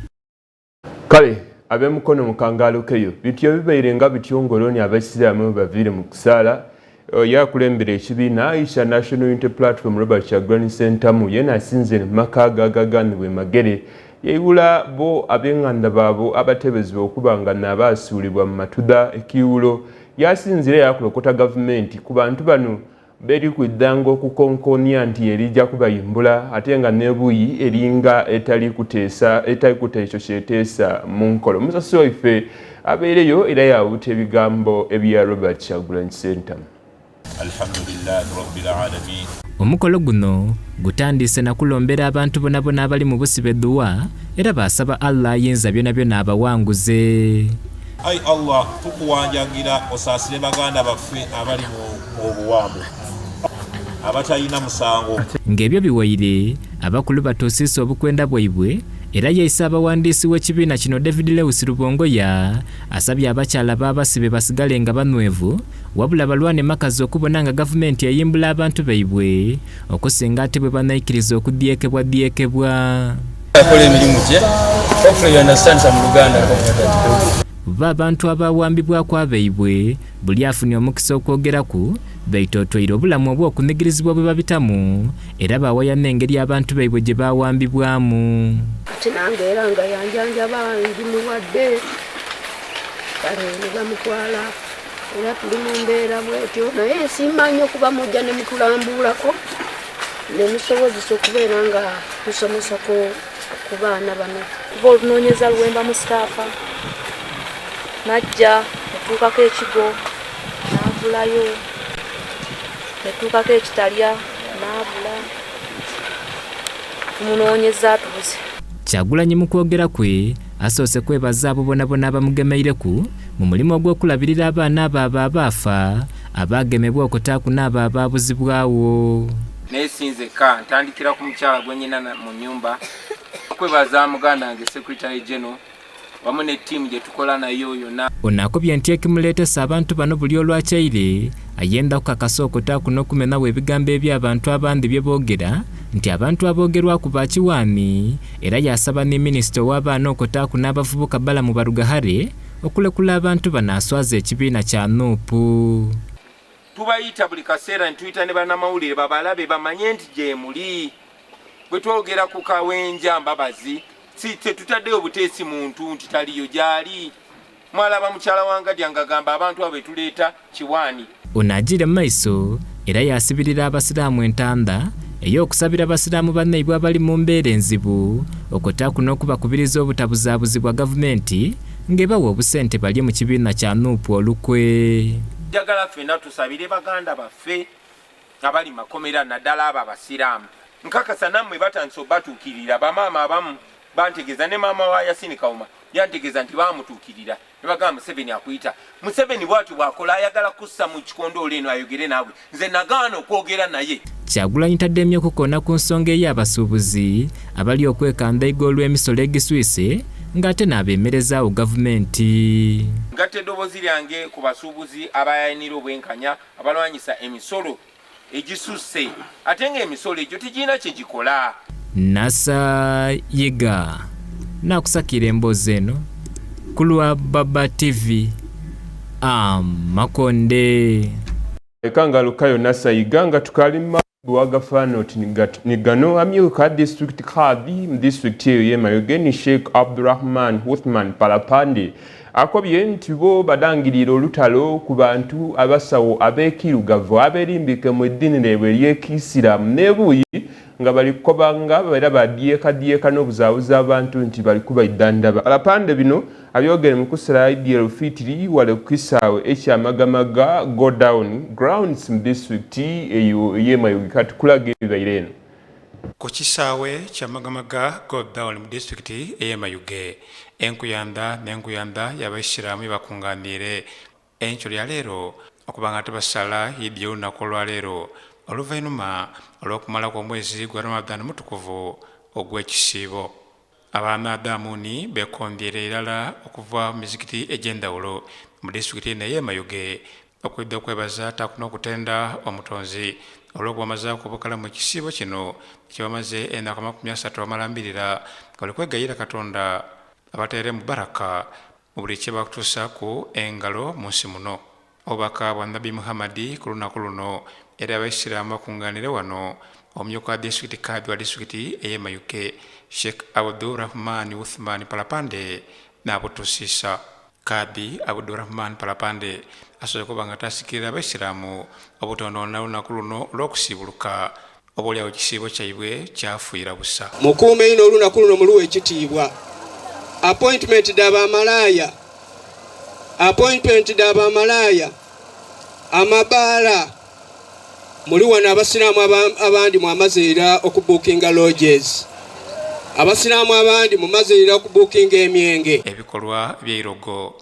Speaker 1: Kale ab'e Mukono mukangaalokeyo. Bityo bibaire nga bityo ng'oloni Abaisiraamu bwe baviire mu kusaala, oyo akulembera ekibiina Aisha National Unity Platform Robert Kyagulanyi Ssentamu yena asinziire mu maka ge agagaanibwa e Magere yaibula bo ab'enganda baabo abateebezebwa okuba nga n'abaasuulibwa mu Matudha ekiiwulo yasinziira yakolokota gavumenti ku bantu bano Beri kwidhanga okukonkonia nti erija kubayimbula, ate nga n'ebuyi eringa etali kuteesa etali kuta ekyo ky'eteesa mu nkola. Omusasi waife abaireyo era yaabuta ebigambo ebya Robert Kyagulanyi Ssentamu.
Speaker 8: Alhamdulillahi Rabbil Alameen.
Speaker 12: Omukolo guno gutandiise na kulombera abantu bonabona abali mu busibe dua era baasaba Allah ayinza byonabyona abawanguze.
Speaker 8: Ayi Allah tukuwanjagira osaasire baganda baffe abali mu obuwambe abatalina musango.
Speaker 12: Ng'ebyo biwaire, abakulu batuusiisa obukwenda bwaibwe era ye Ssaabawandiisi w'ekibiina kino David Lewis Rubongoya asabye abakyala b'abasibe basigale nga banhwevu wabula balwane makazi okubona nga gavumenti eyimbula abantu baibwe okusinga ate bwebanaikiriza okudhyekebwadhyekebwa.
Speaker 10: Akola emirimu gye. Hopefully you understand some Luganda.
Speaker 12: Bo abantu abaawambibwaku abaibwe buli afunye omukisa okwogeraku baitotoire obulamu obw'okunigirizibwa bwe babitamu era baawaya n'engeri abantu baibwe gye baawambibwamu.
Speaker 11: Kati nange era nga yanjanjaba ndi mulwadde kale ne bamutwala era tuli mu mbeera bwetyo naye nsiima nnyo kuba mujja ne mutulambuulako ne musobozesa okubeera nga tusomesako ku baana bano.
Speaker 13: Kuba olunoonyeza Luwemba Mustapha najja netuukako ekigo n'abulayo netuukako ekitalya n'abula tumunoonyeza atubuze.
Speaker 12: Kyagulanyi mu kwogera kwe asoose kwebaza abo bonabona abamugemeireku mu mulimu ogw'okulabirira abaana abo abo abaafa, abaagemebwa okutaaku n'abo abaabuzibwagho.
Speaker 25: Naye si nzekka, ntandikira ku mukyala gwe nnina mu nnyumba, okwebaza muganda wange Secretary General wamu ne ttiimu gye tukola nayo yonna.
Speaker 12: Ono akobye nti ekimuleetesa abantu bano buli olwakyaire ayenda kukakasa okutaaku n'okumenagho ebigambo eby'abantu abandi bye boogera nti abantu aboogerwaku ba kiwaani era yaasaba ni minisita ow'abaana okutaaku n'abavubuka Balaam Barugahare okulekula abantu bano aswaze ekibiina kya Nup.
Speaker 25: Tubayita buli kaseera ne tuyita ne bannamawulire babalabe bamanye nti gyemuli. Bwe twogera ku Kawenja Mbabazi si tetutaddeyo buteesi muntu nti taliyo, gyali. Mwalaba mukyala wa Ngadya ngagamba abantu abo betuleeta kiwaani.
Speaker 12: Ono ajiire mu maiso era yaasibirira Abasiraamu entanda ey'okusabira Basiraamu banaibwe abali mu mbeera enzibu okutaaku n'okubakubiriza obutabuzabuzibwa gavumenti ng'ebawa obusente balye mu kibiina kya Nup olukwe.
Speaker 25: Njagala ffena tusabire baganda baffe abali makomera naddala abo Abasiraamu. Nkakasa nammwe batandise obatuukirira. Bamaama abamu bantegeeza ne maama wa Yasin Kawuma yantegeeza nti baamutuukirira ne bagamba Museveni akuyita. Museveni bwatyo bw'akola ayagala kussa mu kikondoolo eno ayogere naawe. Nze nagaana okwogera naye.
Speaker 12: Kyagulanyi tademye kukoona ku nsonga ey'abasuubuzi abali okwekandaiga olw'emisolo egiswise ng'ate n'abeemerezaagho gavumenti.
Speaker 25: Ngatta eddoboozi lyange ku basuubuzi abayayanira obwenkanya abalwanyisa emisolo egisusse ate ng'emisolo egyo tegirina kye gikola.
Speaker 12: Nasa Yiga naakusakiira emboozi eno ku lwa Baba TV Amakonde.
Speaker 1: Leka nga lukayo Nasa Yiga nga tukaali mu Bwagafaana oti ni gano amyuka District Kadhi mu disitulikiti eyo ye Mayuge ni Sheikh Abdurahman Uthman Palapande akobye nti bo badangiriire olutalo ku bantu abasawo ab'ekiirugavu aberimbike mu iddiini lyaibwe ery'ekiisiramu n'ebuuyi nga bali kukoba nga era badyekadhyeka n'obuzaabuza abantu nti bali kubaidhandhaba. Palapande bino Abyogere mu kusala Idi el-Fitri wale ku kisaawe ekya Magamaga Go Down Grounds mu disitulikiti eyo ey'e Mayuge. Katukulage ebibaire eno.
Speaker 26: Ku kisaawe kya Magamaga Go Down mu disitulikiti ey'e Mayuge, enkuyandha n'enkuyandha y'Abaisiramu yebakunganiire enkyo lya leero okuba nga tibasala Idi y'olunaku olwaleero oluvainhuma olw'okumalaku omwezi gwa Ramadhan omutukuvu ogw'ekisiibo. Abanaadaamuni beekombyere irala okuva mu mizikiti egy'endhawulo mu disitulikiti eno ey'e Mayuge okwidha okwebaza taaku n'okutenda Omutonzi olw'okubamazaaku obukalamu ekisiibo kino kyebamaze enaku amakumiasatu amalambirira nga bali kwegayirira Katonda. Abateeremu baraka mu buli kye bakutuusaaku engalo mu nsi muno. Obubaka bwa Nabbi Muhammad ku lunaku luno eri Abaisiraamu bakungaanire wano Omumyuka wa disitulikiti Kadhi wa disitulikiti ey'e Mayuge, Sheikh Abdu Rahman Uthman Palapande n'abutuusiisa. Kadhi Abdu Rahman Palapande asoose okuba nga taasikirira Abaisiraamu obutonoona olunaku luno olw'okusiibuluka oba oli agho ekisiibo kyaibwe kyafiira busa.
Speaker 9: Mukuume inho olunaku luno muluwe ekitiibwa. Appointment dha ba malaaya, appointment dha ba malaaya, amabaala. Muli wano abasiraamu abandi mwamaze ira okubuukinga lodges. Abasiraamu abandi mumaze ira okubuukinga emyenge.
Speaker 26: Ebikolwa eby'eirogo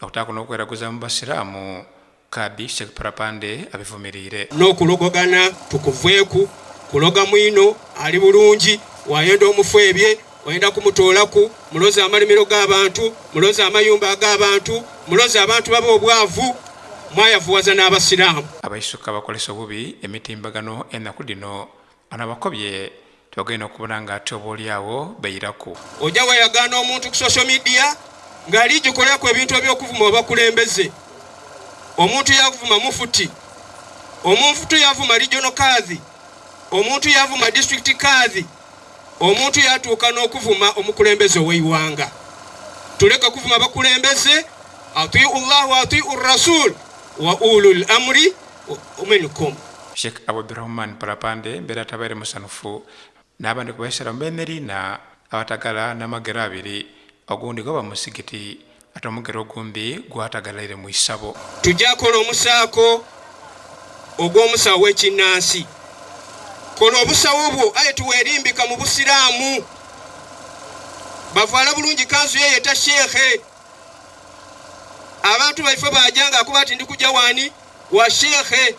Speaker 26: okutaaku n'okweraguza mu basiraamu Kadhi Sheikh Parapande abivumiriire.
Speaker 9: N'okulogogana tukuveeku. Kuloga mwino ali bulungi, wayenda omufwebye, oyenda kumutoolaku, muloze amalimiro g'abantu, muloze amayumba ag'abantu, muloze abantu babe obwavu, mwayavuwaza n'Abasiraamu.
Speaker 26: Abaisuka abakozesa obubi emitimbagano enaku dhino bano abakobye tibagenda okubona nga ate oboolyawo bairaku.
Speaker 9: Oja weyagaana omuntu ku social media nga ali gikolaku ebintu eby'okuvuma abakulembeze. Omuntu yaakuvuma mufuti, omuntu yaavuma regional kadhi, omuntu yaavuma district kadhi, omuntu yaatuuka n'okuvuma omukulembeze ow'eighanga. Tuleke kuvuma bakulembeze, atiu llah wa atiu rasul wa ulul amri minkum.
Speaker 26: Sheikh Abdurahman Palapande mbeera tabaire musanhufu n'abandi ku Baisiramu beene liina abatagala n'amagero abiri, ogundi gwaba mu musigiti ate omugero ogundi gwatagalaire mu isabo.
Speaker 9: Tuja kola omusaako ogw'omusawo w'ekinnansi. Kola obusawo bwo aye tiwerimbika mu Busiraamu. Bavaala bulungi kanzu yeyeta Sheikh. Abantu baife baaja nga akoba ati ndi kuja wani? Wa Sheikh.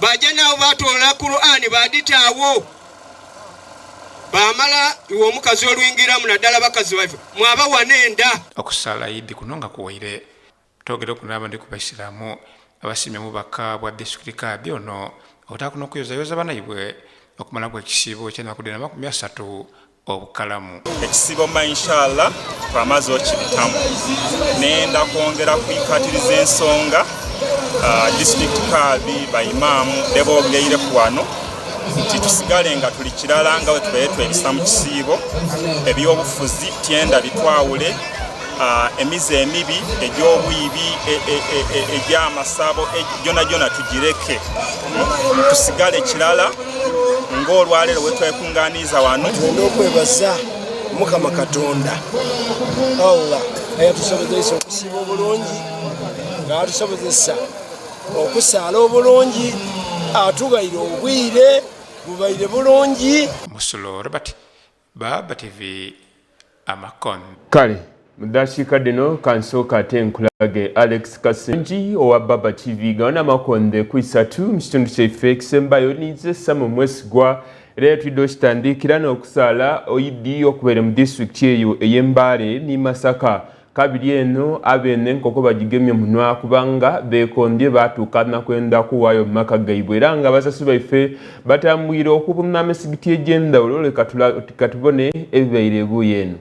Speaker 9: Baaja naabo baatoola Qur'an baadhita agho. Baamala iwe omukazi olwingiramu naddala bakazi baife mwabawa n'enda.
Speaker 26: Okusaala Eid kuno nga kuwaire, twogereku n'abandi ku Baisiraamu abasiimye omubaka bwa disitulikiti Kadhi ono obutaku n'okuyozayoza banaibwe okumalaku ekisiibo ky'enaku dhino 30 obukalamu.
Speaker 14: Ekisiibo ma inshallah twamaze okibitamu nenda kwongera kwikatiriza ensonga uh, district kadhi ba imaamu debogeireku wano nti tusigale nga tuli kirala nga bwe tubaire twebisa mu kisiibo ebyobufuzi tyenda bitwawule uh, emize emibi egy'obwibi egy'amasabo e, e, e, gyona gyona tugireke tusigale kirala ng'olwaleero wetwekunganiiza wano.
Speaker 15: Twenda okwebaza Mukama Katonda Allah ayatusobozesa okusiiba obulungi ng'atusobozesa okusaala obulungi atughaire obwire bubaire bulungi.
Speaker 26: Musulo Robert, Baba TV, Amakon.
Speaker 1: Kale mu dakiika dhino kansooke ate nkulage Alex Kasengi owa Baba TV gawona amakonde ku isatu mu kitundu kyaife ekisembayo ninze Samu Mwesigwa era twidde okitandikira n'okusaala oidi okubeere mu disitulikiti eyo ey'e Mbale ni Masaka Kabiri eno abeene enkoko bagigemye munwa kubanga beekondye baatuuka na kwenda kuwaayo mu maka gaibwe era nga abasasi baife batambwire okubuna emisigiti egy'endhawulo leka tubone ebibaire ebuuyi eno.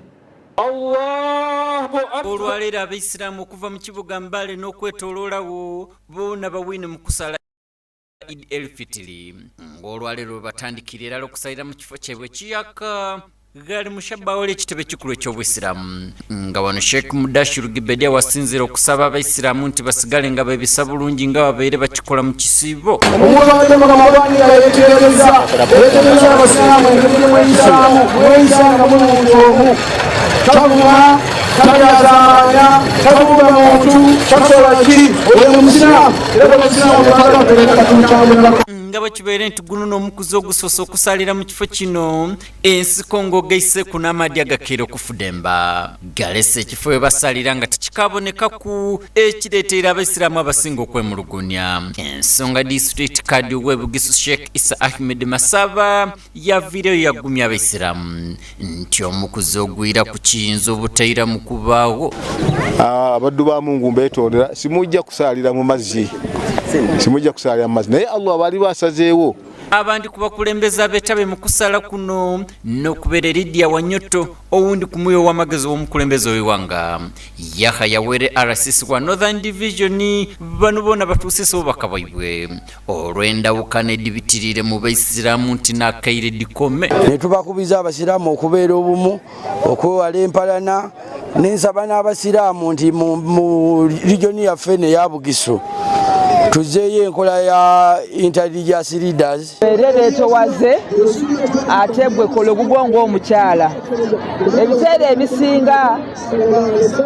Speaker 10: Olwaleero abaisiramu okuva mu kibuga Mbale n'okwetoloolawo boona bawiine mu kusaala Eid el Fitiri ng'olwaleero lwebatandikira erala okusalira mu kifo kyaibwe ekiyaka ghali mu Shabawoli ekitebe ekikulu eky'Obuisiraamu nga wano Sheikh Mudashiru Gibedia wasinziira okusaba Abaisiraamu nti basigale nga bebisa bulungi nga babaire bakikola mu kisiibo.
Speaker 16: Omukulembeze Mukama wange nga yetegereza yetegereza abasiraamu engeri gye mweyisaamu mweyisa nga muli muntu omu tavuma talyazaamaanya tavuga muntu takola ki oyo musiraamu
Speaker 10: Nga bwe kibaire nti guno n'omukuzi ogusoose okusalira mu kifo kino, ensiko ng'ogaiseeku n'amaadhi agakeire okufudemba galese ekifo we basalira nga tikikaabonekaku ekireeteire Abaisiraamu abasinga okwemulugunya. Ensonga Disitulikiti Kadhi ow'e Bugisu Sheikh Issa Ahmed Masaba yaviireyo yagumya Abaisiraamu nti omukuzi ogwira ku kiyinza obutairamu kubaagho.
Speaker 4: Abaddu ba Mungu mbetondera, simujja kusaalira mu mazzi, simujja kusaalira mu mazzi, naye Allah bw'aliba asazeewo.
Speaker 10: Abandi ku bakulembeze abetabye mu kusala kuno n'okubeera Lydia Wanyoto owundi ku muwi ow'amagezi ow'omukulembeze ow'eighanga Yahaya Were RCC wa Northern Division bano boona batuusisa obubaka bwaibwe olw'endawukana edhibitiriire mu Baisiramu nti n'akaire dhikome.
Speaker 3: Netubakubiza Abasiraamu okubeera obumu, okwewala empalana nensaba n'Abasiraamu nti mu region yaffe eno eya Bugisu tuzeeyo enkola ya interreligious leaders.
Speaker 17: Beere beetowaze ate gwe kola ogugwo ng'omukyala. Ebiseera ebisinga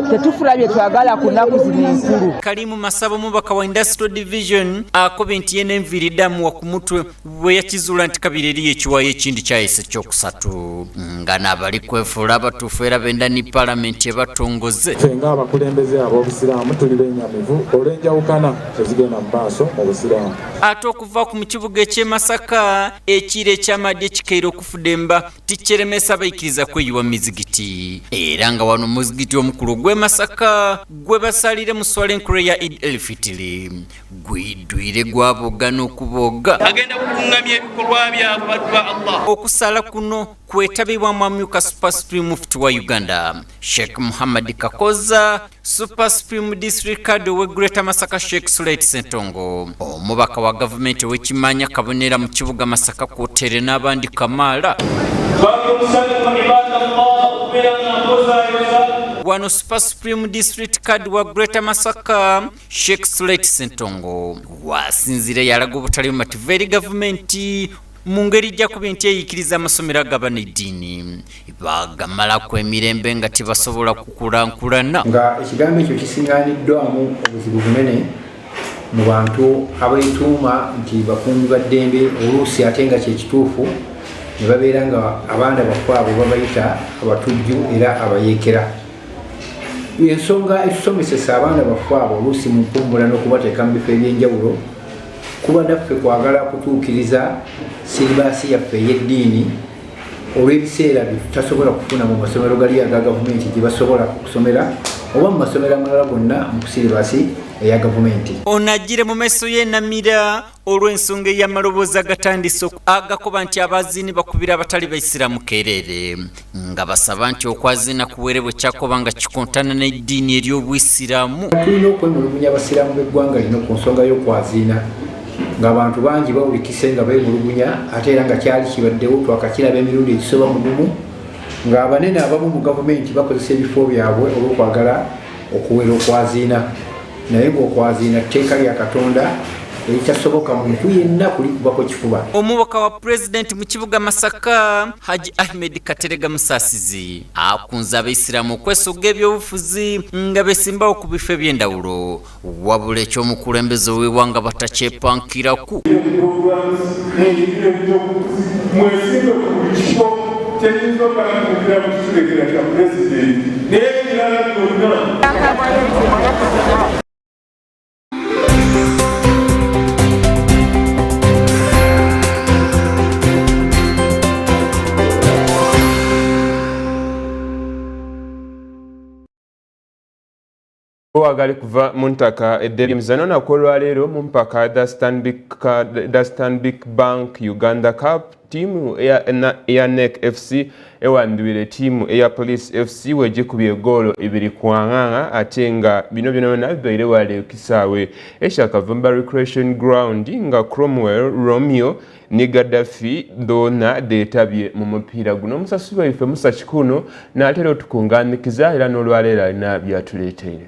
Speaker 17: tetufuna bye twagala ku nnaku zino enkulu.
Speaker 10: Kalimu Masaba omubaka wa Industrial Division akobye nti yena enviiri dhamuwa ku mutwe bwe yakizuula nti kabiri eriyo ekiwayi ekindi kyayise ekyokusatu nga n'abali kwefuula abatuufu era benda ni palamenti ebatongoze.
Speaker 18: Ffe ng'abakulembeze ab'Obusiraamu tuli benyamivu olw'enjawukana ezigenda mu maaso mu Busiraamu.
Speaker 10: Ate okuva ku mu kibuga eky'e Masaka, ekiire eky'amaadhi ekikaire okufudemba tikyeremesa baikiriza kweyiwa mu mizigiti era nga wano omuzigiti omukulu ogw'e Masaka gwebasalire mu swala enkulu eya Eid el-Fitiri gwidwire gwabooga n'okubooga.
Speaker 9: Agenda kukungamya ebikolwa byabwe baddu ba Allah.
Speaker 10: Okusala kuno kwetabibwamu amyuka Super Supreme Mufti wa Uganda Sheikh Muhammad Kakoza, Super Supreme District Card owe Greater Masaka Sheikh Sulait Ssentongo, omubaka wa gavumenti ow'Ekimanya Kabonera mu kibuga Masaka kwotere n'abandi kamaala. Wano Super Supreme District Card wa Greater Masaka Sheikh Sulait Ssentongo wasinzira yalaga obutali bumativu eri gavumenti mu ngeri gyakuba nti eyikiriza amasomero agaba n'eddiini bagamalaku emirembe nga tibasobola kukulankulana.
Speaker 19: Nga ekigambo ekyo kisingaaniddwamu obuzibu bunene mu bantu abeetuuma nti bakuumi ba ddembe oluusi ate nga kye kituufu ne babeera nga abaana baffe abo babayita abatujju era abayeekera. Ensonga etusomesesa abaana baffe abo oluusi mu mpummula n'okubateeka mu bifo eby'enjawulo kuba naffe kwagala kutuukiriza siribaasi yaffe ey'eddiini olw'ebiseera bye tutasobola kufuna mu masomero gali aga gavumenti gye basobola okusomera oba mu masomero amalala gonna mu siribaasi eya gavumenti.
Speaker 10: Ono ajjire mu maiso y'e Namira olw'ensonga ey'amaloboozi agatandise agakoba nti abaziini bakubira abatali Baisiramu kereere nga basaba nti okwaziina kuwere bwe kyakoba nga kikontana n'eddiini ery'Obuisiraamu.
Speaker 19: Tulina okwemulugunya Abasiraamu b'eggwanga lino ku nsonga y'okwaziina ng'abantu bangi bawulikise nga beemulugunya ate era nga kyali kibaddewo twakakiraba emirundi egisoba mu gumu ng'abanene abamu mu gavumenti bakozesa ebifo byabwe olw'okwagala okuwera okwaziina naye ng'okwaziina tteeka lya Katonda eritasoboka muntu yenna kulikubako kifuba.
Speaker 10: Omubaka wa Pulezidenti mu kibuga Masaka, Hajji Ahmed Katerega Musaasizi akunze Abaisiraamu okwesogga ebyobufuzi nga besimbawo ku bifo eby'endawulo wabula eky'omukulembeze ow'eighanga batakyepankiraku.
Speaker 1: Mwesimbe ku buli kifo kyeyinza okanatukira mu kitulegera kya pulezidenti naye ebirala byonna. Agali kuva mu ntaka edh'ebyemizano olunaku olwaleero mu mpaka dha Stanbic Bank Uganda Cup, ttiimu eya NEC FC ewandwire ttiimu eya Police FC wegikubye goolo ibiri ku ang'ang'a ate nga bino byonabyona bibaire wale ku kisaawe ekya Kavumba Recreation Ground nga Cromwell Romeo ni Gaddafi dhoona dhetabye mu mupiira guno. Omusasi waife Musa Kikuuno n'atera otukungaanikiza era n'olwaleero alina by'atuleeteire.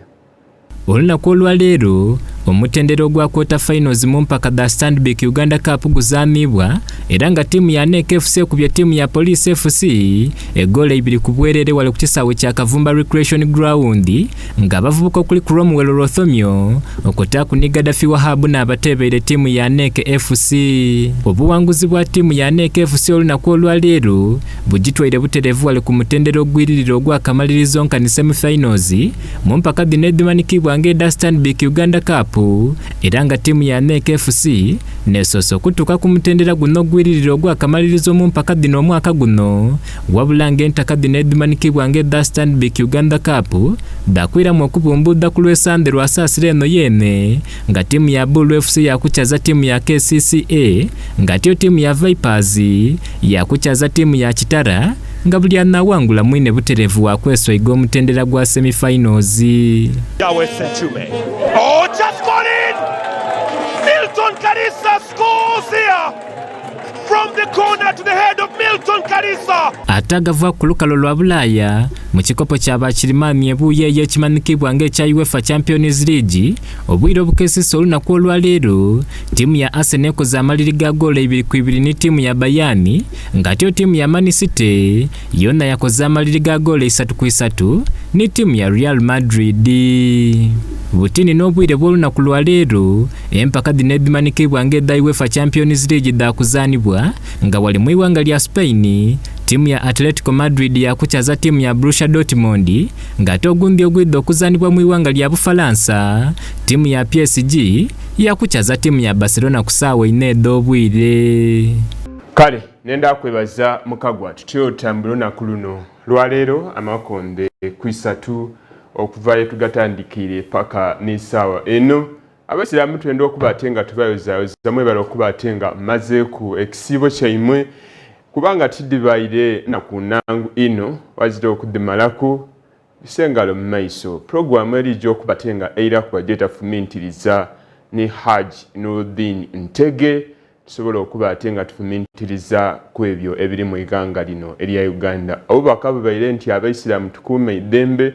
Speaker 12: Olunaku olwaleero, omutendera ogwa quarter finals mu mpaka dha Stanbic Uganda Cup guzaaniibwa era nga ttiimu ya NEC FC ekubye ttiimu ya Police FC egoolo eibiri ku bwerere wale ku kisaawe kya Kavumba Recreation Ground nga abavubuka okuli Cromwell Rothomyo okutaaku ni Gaddafi Wahab n'abateebeire ttiimu ya NEC FC. Obuwanguzi bwa ttiimu ya NEC FC olunaku olwaleero bugitwaire butereevu wale ku mutendera ogwiririra ogw'akamalirizo nkani semi finals mu mpaka dhino edhimanhikiibwa nga edha Stanbic Uganda Cup. Cup era nga ttiimu ya NEC FC n'esoose okutuuka ku mutendera guno ogwiririra ogw'akamalirizo mu mpaka dhino omwaka guno wabula nga entaka dhino edhimanikibwa nga edha Stanbic Uganda Cup dhakwiramu okubumbuudha ku lw'Esande lwa Saasira eno yeene nga ttiimu ya Bul FC yakukyaza ttiimu ya KCCA nga ate yo ttiimu ya Vipers yakukyaza ttiimu ya Kitara nga buli anaawangula mwine butereevu wa kweswaiga omutendera gwa semi-finals.
Speaker 2: Yahweh Ssechume. Oh, just got in! Milton Karisa scores here! From the corner to the head of Milton Karisa!
Speaker 12: Ate agava ku lukalo lwa Bulaaya mu kikopo kya bakirimaani ebuuyi eyo ekimanhikiibwa nga ekya UEFA Champions League, obwire obukeesesa olunaku olwaleero, ttiimu ya Arsenal ekoze amaliri ga goolo ibiri ku ibiri ni ttiimu ya Bayern Nga atyo ttiimu ya Man City yoona yakoze amaliri ga goolo isatu ku isatu ni ttiimu ya Real Madrid. Buti ni n'obwire bw'olunaku lwa leero, empaka dhino edhimanhikiibwa nga edha UEFA Champions League dha kuzaanibwa nga wali mu ighanga lya Spain, ttiimu ya Atletico Madrid yaakukyaza ttiimu ya Borussia Dortmund nga ate ogundi ogwidha okuzaanibwa mu ighanga lya Bufalansa, ttiimu ya PSG yaakukyaza ttiimu ya Barcelona ku saawa inha edh'obwire.
Speaker 1: Kale nenda kwebaza mukagwa tutyo tutambule olunaku luno lwaleero amakonde kwisatu okuva yetugatandikiire paka n'esaawa eno. Abaisiramu twenda okuba ate nga tubayozayoza mwebale okuba ate nga mumazeeku ekisiibo kyaimwe kubanga tidhibaire naku nangu inho wazira okudhimalaku Bise engalo mu maiso. Pulogulaamu eriija okuba ate nga eira kuba gyetafumintiriza ni Hajj Noordeen Ntege tusobole okuba ate nga tufumintiriza ku ebyo ebiri mu ighanga lino erya Uganda. Obubaka bubaire nti Abaisiramu tukuume eidembe,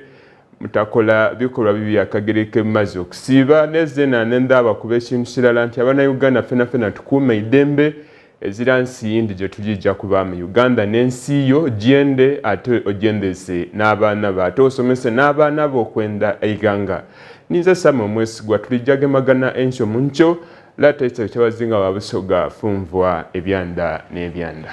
Speaker 1: mutakola bikolwa bibi akagere kemumaze okusiiba. Nezeena nendha abakuba ekintu kirala nti abanauganda fenafena tukuume eidembe Ezira nsi yindi gye tuliija kubaamu. Uganda n'ensi yo, gyende ate ogyendeze n'abaana bo ate osomese n'abaana bo okwenda eighanga. Ninze Samuel Mwesigwa, tuliija gemagana enkyo mu nkyo. Lata Isabel Kyabazinga wa Busoga, Funvwa, ebyanda n'ebyanda.